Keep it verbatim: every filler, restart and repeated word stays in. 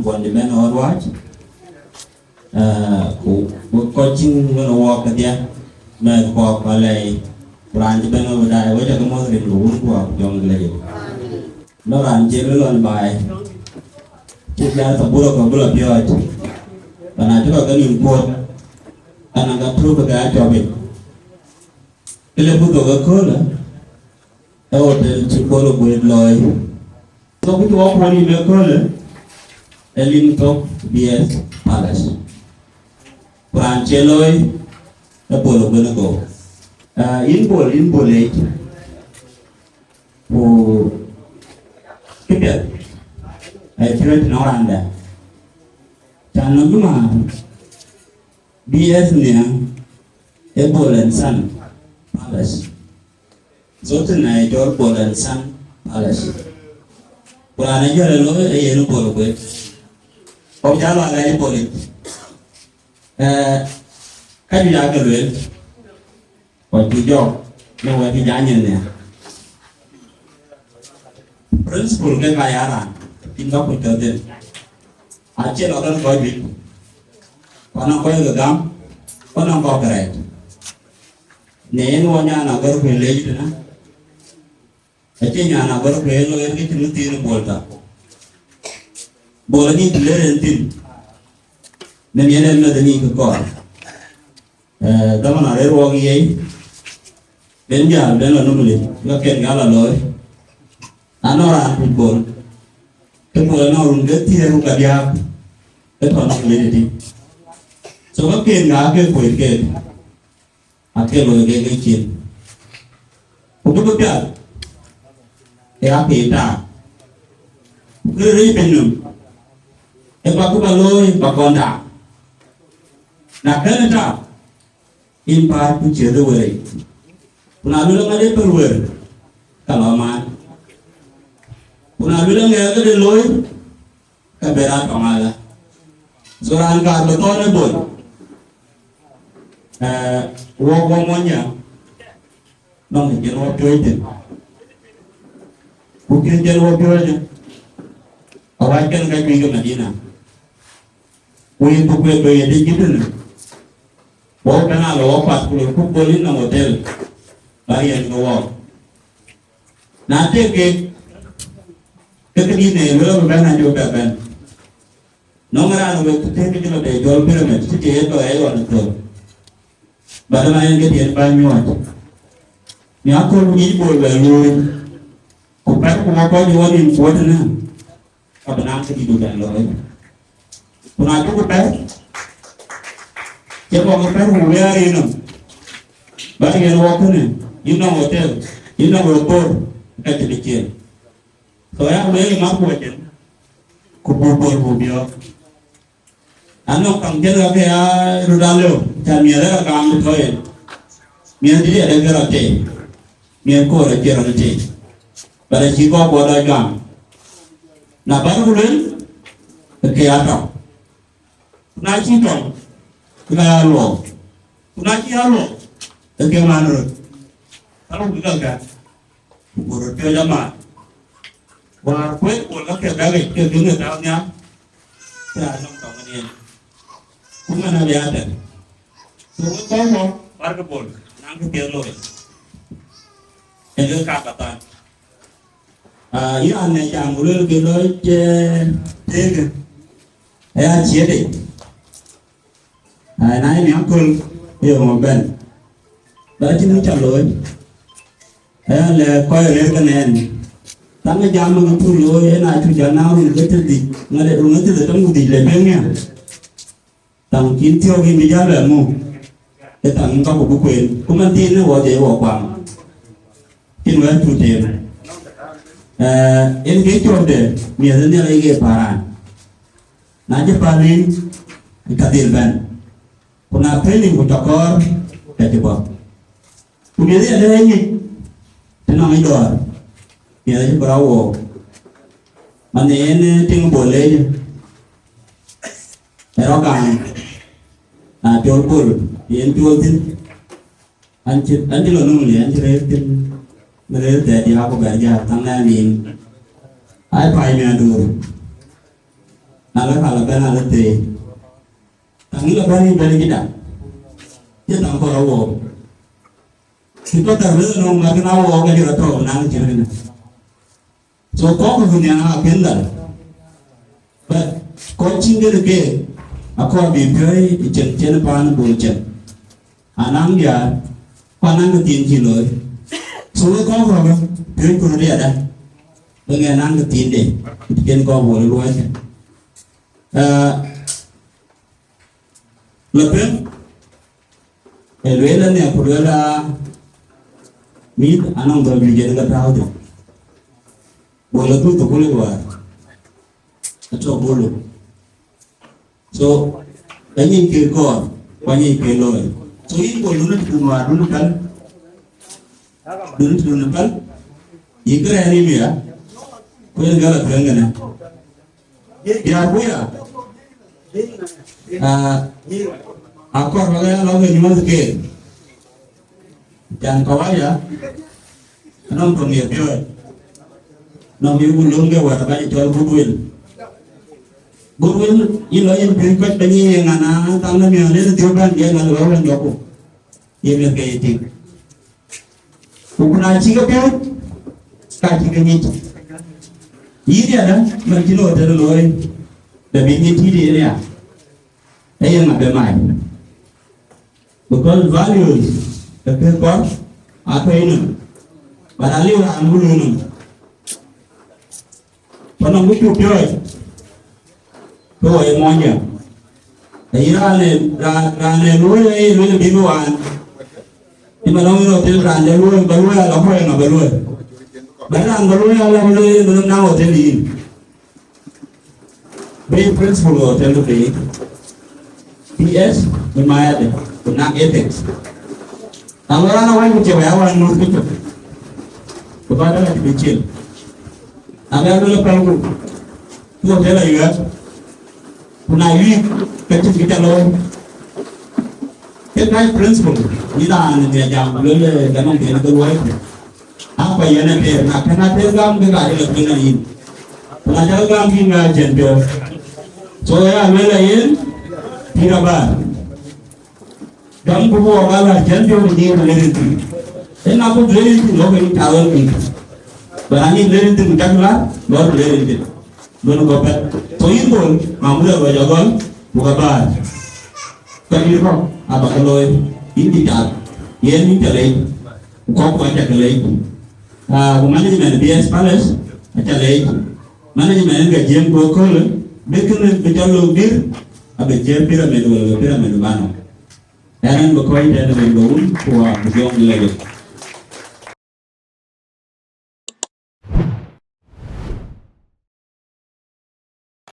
Kuɔn cï bɛ̈n ɣɔn ruääc, eh, ku, ku kɔc cï ŋön ë wɔɔk kedhie, mɛ̈th kɔɔk alɛɛi, ku raan cï bɛ̈n ɣɔn daai, wek cä ke muɔ̈th rin ku wun ku jɔŋ lec. Lɔ raan cie luel ɣɔn baai, cï jal thabura kɔ̈k bï lɔ piɔ̈ɔ̈c, bana cï kɔc ke nïm kuɔ̈t, ana ka tup ke acɔpic. Kë le bï dhok ëköölë, ë hotel cï Bol Guëët looi. Thok cï wɔ kuɔ̈n yïn ëköölë, ë lim thok B S Palace. Ku raan cie looi, ë Bol Guëët go. Ah, yïn Bol, yïn Bol leec. Ku këpiɛth, ë piɔ̈ɔ̈c nɔŋ raan dɛ̈. Can nɔm bï määr, B S Niang, ë Bol and Son Palace. Zotin na ë cɔl Bol and Son Palace. Ku raan ë jɔl ë looi ë yen Bol Guëët. Kɔc cä lɔ alɛɛc Bol yic. Eh, ka juëc aake lueel, kɔc cï jɔɔk, në wɛ̈t cï jany en nhial. Principle ke ka ya raan, yïn ka kuc tɔ̈ thïn. Acie lɔ kën kɔc juëc. Ku anɔŋ kɔc ke gam, ku anɔŋ kɔc ke rɛɛc. Në yen wɔ nyan agɔ̈r kuëë leec tënë. Acie nyan agɔ̈r kuëë looi yen ke cïn thiin Bol tɔ̈. Bol anï të le ren thïn. Në yen en meth anï kë kɔɔr. Eh, dhaman arëër wɔk yiëë, ben jäl, ben lɔ Nimule, ka ken ka lɔ looi. Anɔŋ raan kuc Bol, ke Bol anɔŋ run ke thiëër ku ka diäk, ke tɔ̈ Nimule tëtï. So ka ken ka ke kuec keek, ake looi kek ke cin. Ku bï bï piath, ke ake taak. Ku kërë rëc piny nɔm, ë bä ku bä looi bä kɔn taak. Na kën taak, yïn päl ku ciëth ë wël yic. Ku na luel aŋa de päl wël, ka lɔ maan. Ku na luel aŋa ke de looi, ka bɛ raan tɔŋ ala. So raan kaar bɛ thɔn ë Bol. Eh, wɔ, wɔ mɔny ya, nɔŋ kë jɛn wɔ piɔ̈ɔ̈c thïn. Ku kë jɛn wɔ piɔ̈ɔ̈c thïn, awäc kën ka juëc ke Madina. Ku yïn ku kuet bɛ yɛn de jït tënë. Wɔ bɛ̈n a lɔ wɔ path ku lɔ ku Bol yïn nɔm hotel, bä riɛl ke wɔ. Na tek kek, ke këdït në luel bï bɛ̈n, acï bï bɛ bɛ̈n. Nɔŋ raan wek të tek cï lɔ de jɔl pyramid, cï ke ye tɔ ë ɣɔn ë thöl. Bä däm a yen ke tiɛt bä nyuɔɔc. Në aköl ku nyic Bol bɛ luööi, ku pɛ̈r ku wɔ kɔc wɔ nïm kuɔ̈t tënë, ka bï naŋ këdït bɛ̈n looi. Ku na cuk pɛ̈r, cï bɔ̈ ke pɛ̈r ku wëër ë nɔm, bä riɛl wɔ kënë, yïn nɔŋ hotel, yïn nɔŋ airport, ka cï bï ciëën. So ya wëër ë mat kuɔ̈c cin, ku buk Bol buk biɔɔk. Anɔŋ kaŋ jël ka ke ya röt alëu, ca miɛt ë ka kaam bï tɔ yen. Miɛt dït ade ke rɔt tei, miɛt koor acie rɔt tei. Bä da cï kɔk bɔt dɔc gam. Na bän ku luel, ke ke ya tɔŋ. Ku na cï tɔŋ, ke ka ya luɔk. Ku na cï ya luɔk, ke ke man röt. Ka lok bï gäl gäl. Ku röt piɔ̈ɔ̈c amat. Wäär kuec Bol ka ke bɛ̈k yic ke gïŋ ë thaar nhial, ke anɔŋ tɔŋ ënhial. Ku man abï atɛ̈n. So wek kɔc mɔ̈u, warkë Bol, naŋ kë piɛth looi. Ee kë kak athan. Ah, yïn raan në jam ku luel ke lɔc, eh, tëëkë, aya ciëëtic. Ai, na yen aköl, ë yöŋ ëbɛ̈n. Bä cïn kë cä looi. Aya lɛ kɔc rëër ke nɛɛn. Thaŋ ë jam ë kë cuk looi, ë na cuk jal na run ke thiërdhïc, ŋadë run ke thiërdhïc tɔŋ ku dhïc le piŋ nia. Thaŋ cïn thiɔ̈k yïn bï jäl bɛ muk. Ë thaŋ yïn ka ku bï kueen. Ku man thiin ë wɔ jɛ wɔ kuaŋ. Cïn wɛ̈t cuk teem. Eh, en ke cɔ̈ɔ̈kde, miɛth ë Nhialic ke paran. Na cï päl yïn, ka dhil bɛ̈n. Ku na pɛ̈l yïn ku cɔk kɔɔr, ka cï bɔ̈. Ku miɛth ya lɛ̈ɛ̈c yic, të nɔŋ yic dɔɔr, miɛth acï bï rɔt wook. Man yen, eh, tiŋ Bol leec, ë rɔt gam, na cɔl Bol, yen cɔl thïn. An cï, an cï lɔ Nimule, an cï rëër thïn, rëër thɛɛr diäk ku bɛ̈n jäl, thaŋ nɛn nin. Ai, pay mi aduur. Na la ka la bɛ̈n ala thëëi. Thaŋ yï la bɛ̈n yï bɛ̈n yï dak. Cï thaŋ kɔɔr awɔɔk. Cï kɔc thar rëër nɔm mat kën awɔɔk ka cï rɔt tɔ̈u naŋ cïn kënë. So kɔc kɔ̈k nhiaar akën dhal. But kɔc cïn kënë keek akɔɔr bï piɔ̈ɔ̈c ë cïn cïn paan Bol cïn. Anaŋ diäär, ku anaŋ kë thiin cï looi. So wek kɔc kɔ̈k piööcku röt yadë, bï ŋɛn naŋ kë thiinde, kën kɔc Bol luɔi cïn. Ah, la pem, ë lueel ënë ku lueel aa, mïth anɔŋ dhɔ̈l juëc en ke tääu thïn. Bol adhuk thukul ë wäär, atɔ̈ Bol. So, anyic kë kɔɔr, ku anyic kë looi. So, yïn Bol, dun ë tëdun wäär, dun ë päl, dun ë tëdun ë päl, yïn kërɛɛc ë mia, ku yen gɛl atueŋ kënë. Diäär ku ya, ah, akɔɔr ba ke ya lɔ ke nyuɔ̈th keek. Can kawaja, anɔŋ töŋ ye piɔ̈ɔ̈c. Nɔŋ yï ku löŋ ke wɛ̈t ka cï cɔl goodwill. Goodwill, yïn lɔ yïn piööc kɔc bɛ̈ny ye ŋa na thaŋ de miɔ̈ɔ̈n en thiök bɛ̈n, ye ŋa lɔ wɛ̈n jɔku. Ye miɛt ke ye tik. Ku ku na cï ke piööc, ka cï ke nyic. Yïn yadë, man cï lɔ tëde looi, da bï nyin tït yen ya. Ee yen abï mac. Because values ë kë kɔ̈k aa tɔ̈ yïnɔm. But aliu raan bï luui nɔm. Ku nɔm bï cuk piɔ̈ɔ̈c, ke wɔ ye mɔnyjäŋ. Ayï raan ë, raan, raan ë luɔ̈i, ee lueel bï bï waan. Cï man lɔ̈ŋ yïn hotel, raan de luɔ̈i, ba luɔ̈i ala kuɔ̈i ŋa ba luɔ̈i. Ba raan ba luɔ̈i ala luɔ̈i, yen bï nɔm naŋ hotel yïn. Bï principle hotel du piny. P S, bï mayade, ku naŋ ethics. Na lɔ raan awany ku cï wɛ̈ɛ̈r wan ŋuɔ̈th kë cök. Ku ba däŋ acï bï cil. Na bï aluel ë pɛ̈lku, ku hotel ayuɛ̈ɛ̈k. Ku na yuiik, ke cïn kë ca looi. Ke kac principle, yïn raan ë jam, luel, eh, gam ë ke luɔi. Akɔc yen ater, na kën ater gam, ke ka ye lɔ piny ayïn. Ku na cä gam yïn ŋa cïn piɔ̈u. So ya luel ayen, pïïr abaar. Gam ku buɔɔk ala cän piɔ̈u ku nyiir ku lerin thïn. Ëna ku lerin thïn, lɔ ke yïn ca ɣön pïïr. Bä raan yïn lerin thïn ku cak la, lɔ ku lerin thïn. Bä nu gɔpɛ. So yïn Bol, ma murɛ rɔc agɔl, ku ka baar. Ka yïn kɔ̈k, aba ke looi, yïn cï car. Yen yïn ca lec. Ku kɔ̈k ku aca ke leec. Ah, ku management B S Palace aca leec. Management en ka jiëëm ku köölë, bï kënë bï cɔl lok dïr, abï jiëëm pyramid wala bï pyramid bano. Ɛn ɛn bï kɔc tɛ̈n ë ben bä wun, ku wa bï jɔŋ lec.